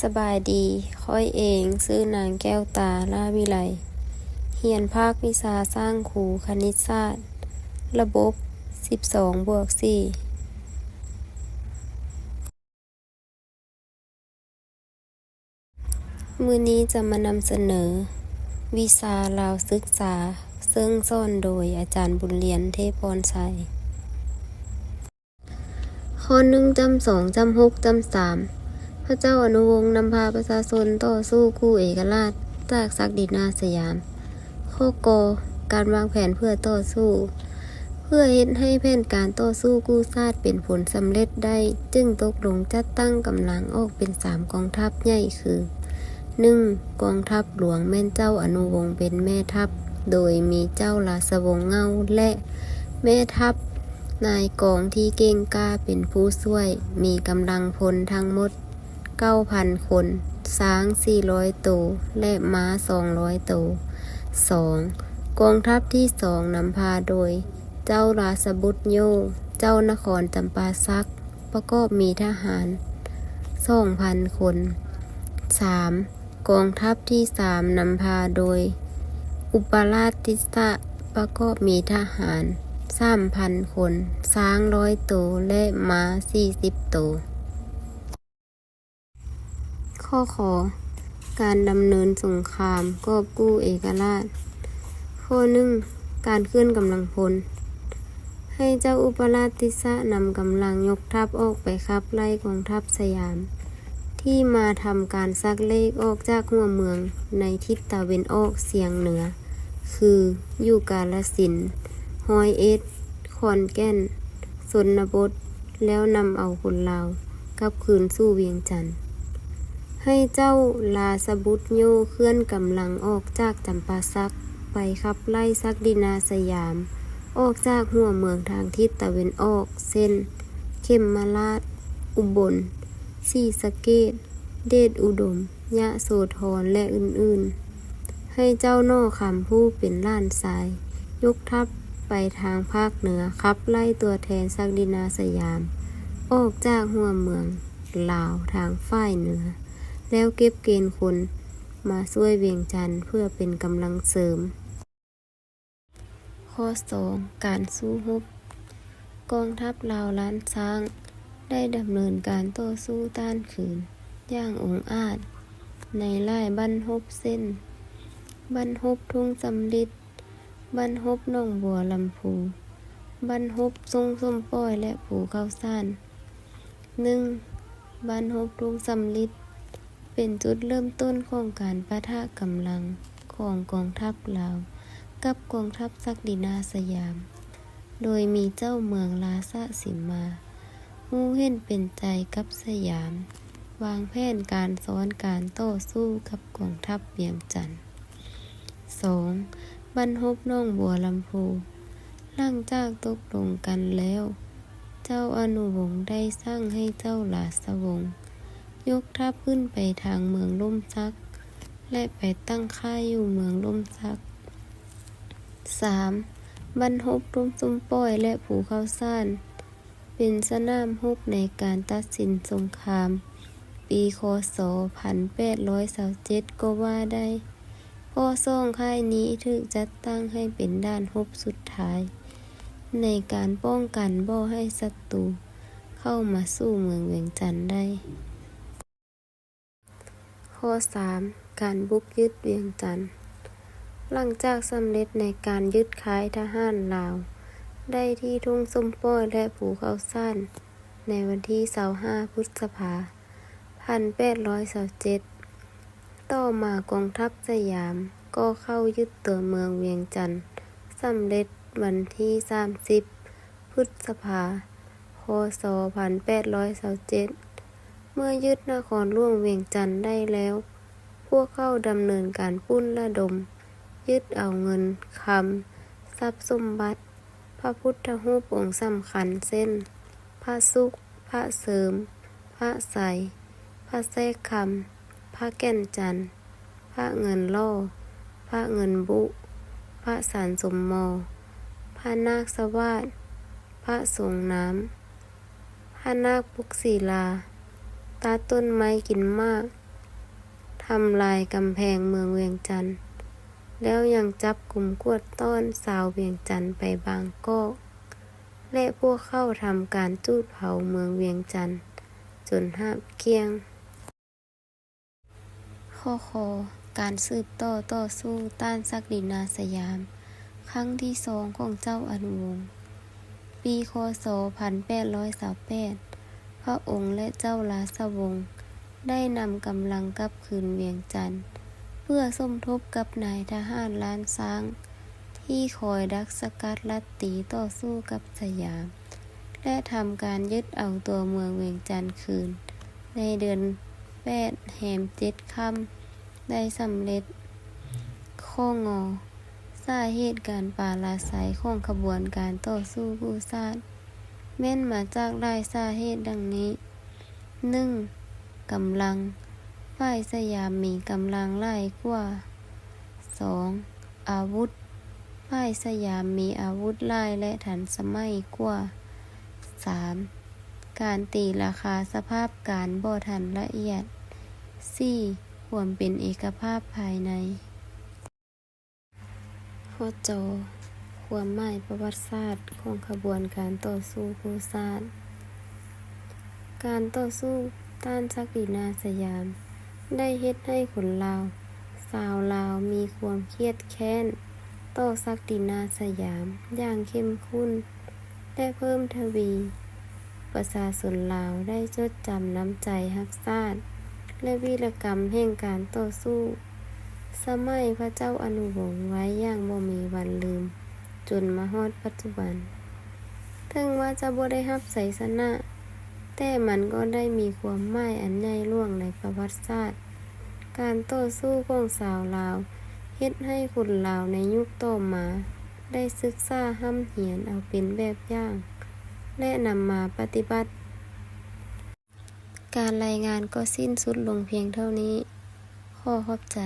ສະບາຍດີ, ຂ້ອຍເອງຊື່ນາງແກ້ວຕາ ລ້າວິໄລ, ຮຽນພາກວິຊາຊ່າງຄູຄະນິດສາດ ລະບົບສິບສອງບວກສີ່. ມື້ນີ້ຈະມານຳສະເໜີວິຊາລາວສຶກສາ, ເຊິ່ງສອນໂດຍອາຈານບຸນລຽນ ເທບພອນໄຊ. ຂໍ້ໜຶ່ງ ຈ້ຳສອງ ຈ້ຳຫົກ ຈ້ຳສາມ ພະເຈົ້າອະນຸວົງນຳພາປະຊາຊົນຕໍ່ສູ້ກູ້ເອກະລາດຈາກສັກດິນາສະຫຍາມ. ຂໍ້ ກ, ການວາງແຜນເພື່ອຕໍ່ສູ້. ເພື່ອເຮັດໃຫ້ແຜນການຕໍ່ສູ້ກູ້ຊາດເປັນຜົນສຳເລັດໄດ້, ຈຶ່ງຕົກລົງຈັດຕັ້ງກຳລັງອອກເປັນສາມກອງທັບໃຫຍ່ຄື ໜຶ່ງ ກອງທັບຫຼວງແມ່ນເຈົ້າອະນຸວົງເປັນແມ່ທັບ, ໂດຍມີເຈົ້າລາຊະວົງເງົາ ແລະ ແມ່ທັບນາຍກອງທີ່ເກັ່ງກ້າເປັນຜູ້ຊ່ວຍ, ມີກຳລັງພົນທັງໝົດເກົ້າພັນຄົນ, ຊ້າງສີ່ຮ້ອຍໂຕ ແລະ ມ້າສອງຮ້ອຍໂຕ. ສອງ ກອງທັບທີສອງ ນຳພາໂດຍເຈົ້າລາຊະບຸດໂຍ ເຈົ້ານະຄອນຈຳປາສັກ ປະກອບມີທະຫານສອງພັນຄົນ. ສາມ ກອງທັບທີສາມ ນຳພາໂດຍອຸປະລາດຕິສະ ປະກອບມີທະຫານສາມພັນຄົນ, ຊ້າງຮ້ອຍໂຕ ແລະ ມ້າສີ່ສິບໂຕ. ຂໍ້ ຂ, ການດຳເນີນສົງຄາມກອບກູ້ເອກະລາດ. ຂໍ້ໜຶ່ງ ການເຄື່ອນກຳລັງພົນ. ໃຫ້ເຈົ້າອຸປະລາດຕິສະນຳກຳລັງຍົກທັບອອກໄປຂັບໄລ່ກອງທັບສະຫຍາມ ທີ່ມາທຳການສັກເລກອອກຈາກຫົວເມືອງໃນທິດຕາເວັນອອກສຽງເໜືອ ຄື ຢູ່ກາລະສິນ, ຮ້ອຍເອັດ, ຂອນແກ່ນ, ຊົນນະບົດ ແລ້ວນຳເອົາຄົນລາວກັບຄືນສູ່ວຽງຈັນ. ໃຫ້ເຈົ້າລາຊະບຸດໂຍເຄື່ອນກຳລັງອອກຈາກຈຳປາສັກ ໄປຂັບໄລ່ສັກດິນາສະຫຍາມ ອອກຈາກຫົວເມືອງທາງທິດຕາເວັນອອກ ເຊັ່ນ ເຂັມມະລາດ, ອຸບົນ, ສີສະເກດ, ເດດອຸດົມ, ຍະໂສທອນ ແລະ ອື່ນໆ. ໃຫ້ເຈົ້າໜໍ່ຄຳຜູ້ເປັນຫຼານຊາຍ ຍົກທັບໄປທາງພາກເໜືອ ຂັບໄລ່ຕົວແທນສັກດິນາສະຫຍາມອອກຈາກຫົວເມືອງລາວທາງຝ່າຍເໜືອ ແລ້ວເກັບເກນຄົນມາຊ່ວຍວຽງຈັນເພື່ອເປັນກຳລັງເສີມ. ຂໍ້ສອງ ການສູ້ຮົບ. ກອງທັບລາວລ້ານຊ້າງໄດ້ດຳເນີນການຕໍ່ສູ້ຕ້ານຂືນຢ່າງອົງອາດໃນຫຼາຍບັ້ນຮົບ ເຊັ່ນ ບັ້ນຮົບທົ່ງສຳລິດ, ບັ້ນຮົບໜອງບົວລຳພູ, ບັ້ນຮົບທົ່ງສົ້ມປ່ອຍ ແລະ ພູເຂົ້າສານ. ໜຶ່ງ ບັ້ນຮົບທົ່ງສຳລິດ ເປັນຈຸດເລີ່ມຕົ້ນຂອງການປະທະກຳລັງຂອງກອງທັບລາວກັບກອງທັບສັກດິນາສະຫຍາມ, ໂດຍມີເຈົ້າເມືອງລາຊະສີມາຮູ້ເຫັນເປັນໃຈກັບສະຫຍາມ, ວາງແຜນການຊ້ອນການຕໍ່ສູ້ກັບກອງທັບວຽງຈັນ. ສອງ ບັ້ນຮົບໜອງບົວລຳພູ. ຫຼັງຈາກຕົກລົງກັນແລ້ວ, ເຈົ້າອະນຸວົງໄດ້ສັ່ງໃຫ້ເຈົ້າລາຊະວົງຍົກທັບຂຶ້ນໄປທາງເມືອງຫຼົ່ມສັກ ແລະ ໄປຕັ້ງຄ້າຍຢູ່ເມືອງຫຼົ່ມສັກ. ສາມ ບັ້ນຮົບທົ່ງສົ້ມປ່ອຍ ແລະ ພູເຂົ້າສານ ເປັນສະໜາມຮົບໃນການຕັດສິນສົງຄາມ ປີ ຄ.ສ. ພັນແປດຮ້ອຍຊາວເຈັດ ກໍວ່າໄດ້, ເພາະສອງຄ້າຍນີ້ຖືກຈັດຕັ້ງໃຫ້ເປັນດ່ານຮົບສຸດທ້າຍ ໃນການປ້ອງກັນບໍ່ໃຫ້ສັດຕູເຂົ້າມາສູ່ເມືອງວຽງຈັນໄດ້. ຂໍ້ສາມ ການບຸກຍຶດວຽງຈັນ. ຫຼັງຈາກສຳເລັດໃນການຍຶດຄ້າຍທະຫານລາວໄດ້ທີ່ທົ່ງສົ້ມປ່ອຍ ແລະ ພູເຂົ້າສານ ໃນວັນທີຊາວຫ້າ ພຶດສະພາ ພັນແປດຮ້ອຍຊາວເຈັດ, ຕໍ່ມາກອງທັບສະຫຍາມກໍເຂົ້າຍຶດຕົວເມືອງວຽງຈັນສຳເລັດວັນທີສາມສິບ ພຶດສະພາ ຄ.ສ. ພັນແປດຮ້ອຍຊາວເຈັດ. ເມື່ອຍຶດນະຄອນຫຼວງວຽງຈັນໄດ້ແລ້ວ, ພວກເຂົາດຳເນີນການປຸ້ນລະດົມ, ຍຶດເອົາເງິນ, ຄຳ, ຊັບສົມບັດ, ພະພຸດທະຮູບອົງສຳຄັນ ເຊັ່ນ ພະສຸກ, ພະເສີມ, ພະໄຊ, ພະແຊກຄຳ, ພະແກ່ນຈັນ, ພະເງິນຫຼໍ່, ພະເງິນບຸ, ພະສັນສົມໝໍ, ພະນາກສະຫວາດ, ພະຊົງນ້ຳ, ພະນາກປົກສີລາ, ຕາຕົ້ນໄມ້ກິນໝາກ, ທຳລາຍກຳແພງເມືອງວຽງຈັນ ແລ້ວຍັງຈັບກຸມກວດຕ້ອນຊາວວຽງຈັນໄປບາງກອກ ແລະ ພວກເຂົາທຳການຈູດເຜົາເມືອງວຽງຈັນຈົນຫາບກ້ຽງ. ຂໍ້ ຄ. ການສືບຕໍ່ຕໍ່ສູ້ຕ້ານສັກດິນາສະຫຍາມ ຄັ້ງທີສອງຂອງເຈົ້າອະນຸວົງ ປີ ຄ.ສ. ພັນແປດຮ້ອຍຊາວແປດ ພະອົງ ແລະ ເຈົ້າລາຊະວົງ ໄດ້ນຳກຳລັງກັບຄືນວຽງຈັນ ເພື່ອສົມທົບກັບນາຍທະຫານລ້ານຊ້າງ ທີ່ຄອຍດັກສະກັດລັດຕີຕໍ່ສູ້ກັບສະຫຍາມ ແລະ ທຳການຍຶດເອົາຕົວເມືອງວຽງຈັນຄືນ ໃນເດືອນແປດແຮມເຈັດຄ່ຳ ໄດ້ສຳເລັດ. ຂໍ້ ງ. ສາເຫດການປາລາໄຊຂອງຂະບວນການຕໍ່ສູ້ກູ້ຊາດ ແມ່ນມາຈາກຫຼາຍສາເຫດດັ່ງນີ້: ໜຶ່ງ ກຳລັງ ຝ່າຍສະຫຍາມມີກຳລັງຫຼາຍກວ່າ. ສອງ ອາວຸດ ຝ່າຍສະຫຍາມມີອາວຸດຫຼາຍ ແລະ ທັນສະໄໝກວ່າ. ສາມ ການຕີລາຄາສະພາບການບໍ່ທັນລະອຽດ. ສີ່ ຄວາມເປັນເອກະພາບພາຍໃນ. ຂໍ້ ຈ. ຄວາມໝາຍປະຫວັດສາດຂອງຂະບວນການຕໍ່ສູ້ກູ້ຊາດ. ການຕໍ່ສູ້ຕ້ານສັກດິນາສະຫຍາມ ໄດ້ເຮັດໃຫ້ຄົນລາວ, ຊາວລາວມີຄວາມຄຽດແຄ້ນຕໍ່ສັກດິນາສະຫຍາມຢ່າງເຂັ້ມຂຸ້ນ ແລະ ເພີ່ມທະວີ. ປະຊາຊົນລາວໄດ້ຈົດຈຳນ້ຳໃຈຮັກຊາດ ແລະ ວີລະກຳແຫ່ງການຕໍ່ສູ້ສະໄໝພະເຈົ້າອະນຸວົງໄວ້ຢ່າງບໍ່ມີວັນລືມ ຈົນມາຮອດປັດຈຸບັນ. ເຖິງວ່າຈະບໍ່ໄດ້ຮັບໄຊຊະນະ, ແຕ່ມັນກໍໄດ້ມີຄວາມໝາຍອັນໃຫຍ່ຫຼວງໃນປະຫວັດສາດ. ການຕໍ່ສູ້ຂອງຊາວລາວ ເຮັດໃຫ້ຄົນລາວໃນຍຸກຕໍ່ມາໄດ້ສຶກສາຮ່ຳຮຽນເອົາເປັນແບບຢ່າງ ແລະ ນຳມາປະຕິບັດ. ການລາຍງານກໍສິ້ນສຸດລົງພຽງເທົ່ານີ້. ຂໍຂອບໃຈ.